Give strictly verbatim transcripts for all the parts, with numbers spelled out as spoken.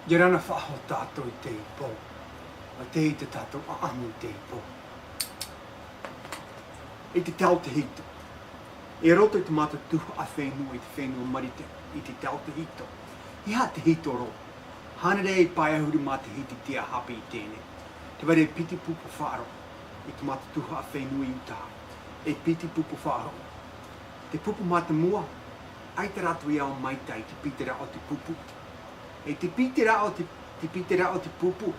ʻIa rā na faʻahou tātou i teie pō. ʻA tae i tā tātou ʻāʻamu i teie pō. I te tau tahito. I roto i te mātou tuhaʻa fenua, i te fenua Marite, i te tau tahito. ʻEiaha tahito roa. Hānere e pae ʻahuru matahiti te ʻāpī i teie nei. Tē vai ra e piti pupu faʻaroʻo. I te mātou tuhaʻa fenua i Utaha. E piti pupu faʻaroʻo. Te pupu mātāmua, ʻaita rātou i ao maitaʻi i te pītaraʻa o te pupu. E te pītaraʻa o te, te pītaraʻa o te pupu,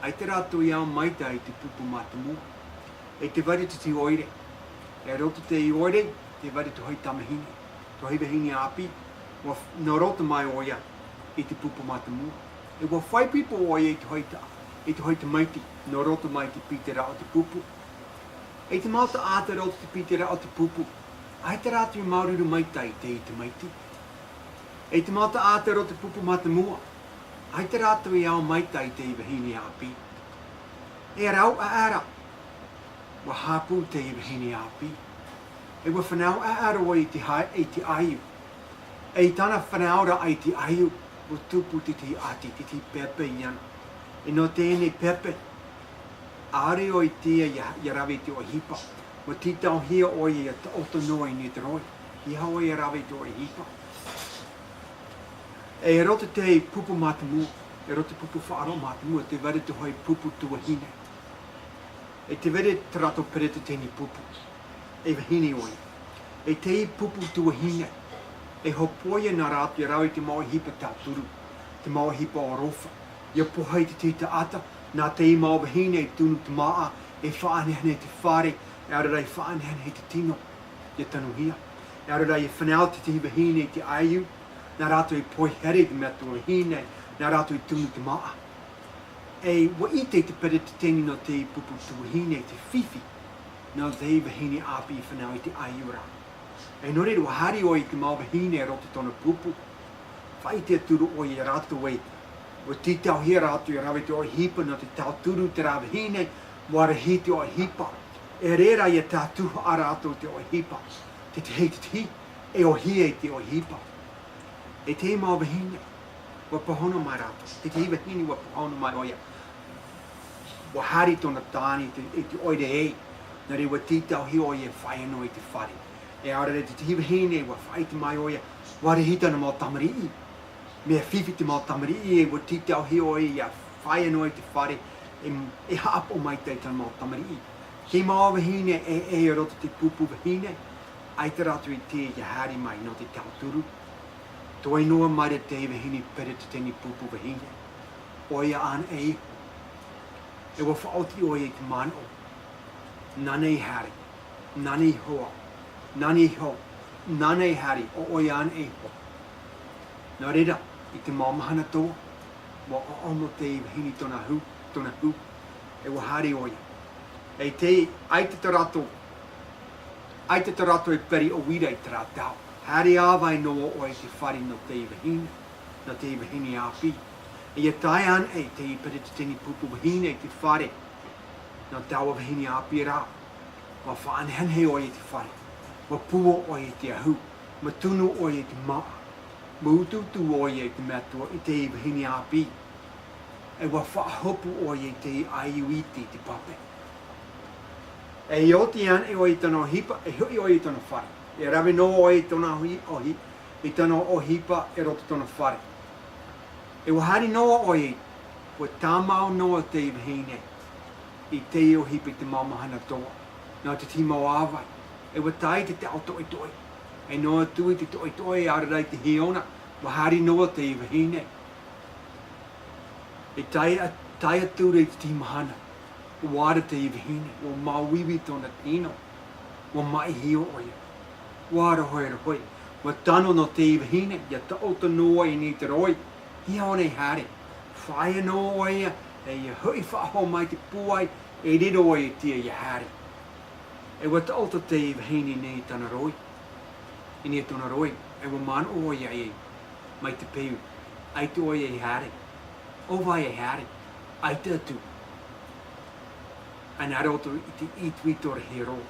ʻaita rātou i ao maitaʻi i te pupu mātāmua. E tē vai ra te tahi ʻoire. I roto i te ʻoire, tē vai ra te hoʻi tamahine, te hoʻi vahine ʻāpī, ʻua f-, nō roto mai ʻoia i te pupu mātāmua. E ʻua faʻaipoipo ʻoia i te hoʻi ta-, i te hoʻi tamaiti, nō roto mai i te pītaraʻa o te pupu. E te mau taʻata roto i te pītaraʻa o te pupu, ʻaita rātou i māuruuru maitaʻi i te tamaiti. E te mau taʻata roto i te pupu mātāmua, ʻaita rātou i ao maitaʻi i te vahine ʻāpī. E rau ʻaʻara, ʻua haʻapū te vahine ʻāpī. E ʻua fānau ʻaʻara ʻoia i te hai-, i te ʻaiū. E i tāna fānauraʻa i te ʻaiū, ʻua tupu te tahi ʻati, te tahi pepe iāna. E nō teie pepe, ʻaore ʻoia i te, ʻia, ʻia rave i te ʻohipa. ʻUa tītauhia ʻoia ʻia taʻoto noa i niʻa i te roʻi. ʻEiaha ʻoia ʻia rave i te ʻohipa. E roto i te pupu mātāmua, e roto i te pupu faʻaroʻo mātāmua, tē vai ra te hoʻi pupu tuahine. E tē vai ra tā rātou peretiteni pupu. E vahine ʻoia. E te pupu tuahine. E hōpoiʻa nā rātou ʻia rave i te mau ʻohipa tauturu. Te mau ʻohipa ʻōrofa. ʻIa pohe i te tahi taʻata, nā te mau vahine e tunu te māʻa, e faʻanehenehe i te fare, e ʻaore rā e faʻanehenehe i te tino. ʻIa tanuhia. E ʻaore rā e fānau te tahi vahine i te ʻaiū, nā rātou e pohe here i te metua vahine, nā rātou e tunu te māʻa. E ʻua ʻite te peretiteni nō te pupu tuahine te fifi nō te vahine ʻāpī i fānau i te ʻaiū ra. E nō reira, ʻua haere ʻoia i te mau vahine i roto i tōna pupu. Faʻaʻite atu ra ʻoia iā rātou ē, ʻua tītauhia rātou ʻia rave i te ʻohipa nō te tauturu i terā vahine, ʻua rahi te ʻohipa. E reira ʻia tātuhaʻa rātou i te ʻohipa. Te tahi, te tahi, e ʻōhie i te ʻohipa. E te mau vahine, ʻua pāhono mai rātou. Te tahi vahine ʻua pāhono mai ʻoia. ʻUa haere tōna tāne i te, i te ʻoire ē. Nō reira ʻua tītauhia ʻoia e fāʻia noa i te fare. E ʻaore rā te tahi vahine, ʻua faʻaʻite mai ʻoia, ʻua rahi tāna mau tamariʻi. Mea fifi te mau tamariʻi, e ʻua tītauhia ʻoia ʻia fāʻia noa i te fare, e, e haʻapaʻo maitaʻi tāna mau tamariʻi. Te mau vahine e, e, i roto i te pupu vahine, ʻaita rātou i ʻite ʻia haere mai nō te tauturu. Toe noa mai ra te vahine peretiteni pupu vahine. ʻOia ānei iho. E ʻua faʻaoti ʻoia i te manaʻo. Nāna i haere, nāna i hoa, nāna i hau, nāna i haere, ʻo ʻoia ānei iho. Nō reira, i te mau mahana toa, ʻua ʻoʻomo te vahine tōna hū, tōna hū, e ʻua haere ʻoia. E te, ʻaita tā rātou, ʻaita tā rātou e piri ʻō ira i terā tau. Haere ā vai noa ʻoia i te fare nō te vahine, nō te vahine ʻāpī. ʻIa tae ānei te peretiteni pupu vahine i te fare, nō taua vahine ʻāpī ra. ʻUa faʻanehenehe ʻoia i te fare. ʻUa pūō ʻoia i te ahu. ʻUa tunu ʻoia i te māʻa. ʻUa utuutu ʻoia i te metua, i te vahine ʻāpī. E ʻua faʻahopu ʻoia i te ʻaiū iti i te pape. E ʻia oti ānei ʻoia i tōna ʻohipa, e hoʻi ʻoia i tōna fare. E rave noa ʻoia i tōna ʻohi-, ʻohi-, i tōna ʻohipa i roto i tōna fare. E ʻua haere noa ʻoia, ʻua tāmau noa te vahine i te ʻohipa i te mau mahana toa. Nō te tahi mau ʻāvae, e ʻua tae te taʻo toʻetoʻe. E noa atu i te toʻetoʻe, e ʻaore rā i te hiona, ʻua haere noa te vahine. E tae a-, tae atu ra i te tahi mahana, ʻua ara te vahine, ʻua māuiui tōna tino, ʻua māʻihio ʻoia. ʻUa roherohe, ʻua tano nō te vahine, ʻia taʻoto noa i niʻa i te roʻi, ʻeiaha ʻōna i haere. Fāʻia noa ʻoia, e ʻia hoʻi faʻahou mai te pūai, e riro ʻoia i te ʻia haere. E ʻua taʻoto te vahine i niʻa i tōna roʻi, i niʻa i tōna roʻi, e ʻua manaʻo ʻoia e, mai te peu, ʻaita ʻoia i haere. ʻO vai e haere, ʻaita atu. ʻA roto i te itoito rahi roa.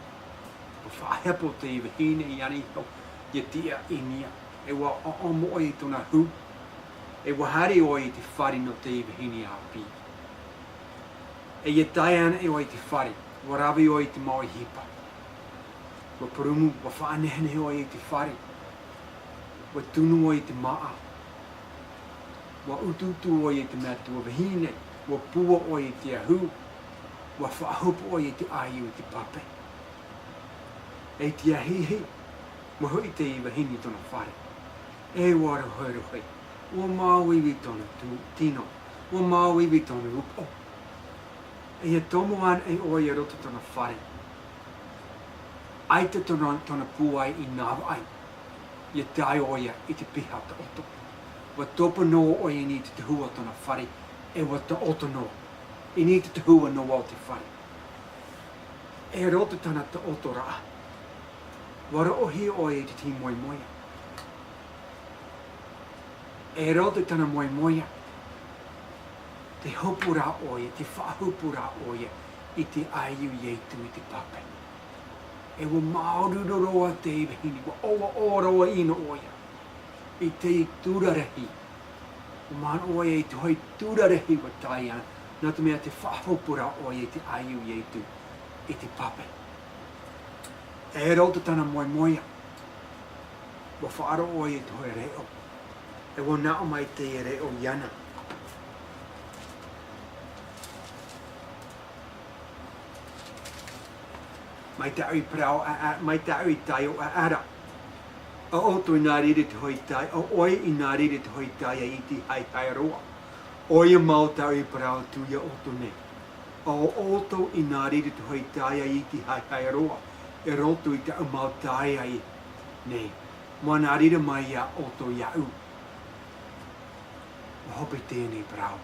ʻUa faʻahepo te vahine iāna iho, ʻia tiʻa i niʻa. E ʻua ʻoʻomo ʻoia i tōna hū. E ua haere ʻoe i te fare nō te vahine ʻāpī. E ʻia tae ana ʻoe i te fare, ua rave ʻoe i te mau ʻohipa. Ua purūmu, ua faʻanehenehe ʻoe i te fare. Ua tunu ʻoe i te māʻa. Ua utuutu ʻoe i te metua vahine. Ua pua ʻoe i te ahu. Ua faʻahopu ʻoe i te ʻaiū i te pape. E te ahiahi, ua hoʻi te vahine i tōna fare. E ua rohirohi, ua māuiui tōna tu-, tino, ua māuiui tōna upoʻo. E ʻia tomo ana ʻoe i roto i tōna fare. ʻAita tōna, tōna pūai i navaʻi. ʻIa tae ʻoia i te piha taʻoto. Ua topa noa ʻoia i niʻa i te tahua o tōna fare, e ua taʻoto noa. I niʻa i te tahua noa o te fare. E roto i tāna taʻotoraʻa, ua roʻohia ʻoia i te tahi moemoeā. E roto i tāna moemoeā, tē hopu ra ʻoia, tē faʻahopu ra ʻoia i te ʻaiū Ietu i te pape. E ua māuruuru roa te vahine, ua ʻoaʻoa roa ʻino ʻoia i te ture rahi. Ua manaʻo ʻoia i te hoʻi ture rahi ua tae ana, nā te mea tē faʻahopu ra ʻoia i te ʻaiū Ietu i te pape. E roto i tāna moemoeā, ua faʻaroʻo ʻoia i te hoʻi reʻo. E ua nā ʻō mai te reʻo iāna. Mai tāʻu i parau, a, a, mai tāʻu i tae ʻo ʻAʻara. ʻO ʻoutou i nā reira te hoʻi tae, ʻo ʻoe i nā reira te hoʻi tae ʻaita i haehae roa. ʻOia mau tāʻu i parau atu iā ʻoutou nei. ʻO ʻoutou i nā reira te hoʻi tae ʻaita i haehae roa. E roto i tāʻu mau tae ʻaita nei. Mā nā reira mai iā ʻoutou iāʻu. Ua hope teie nei parau.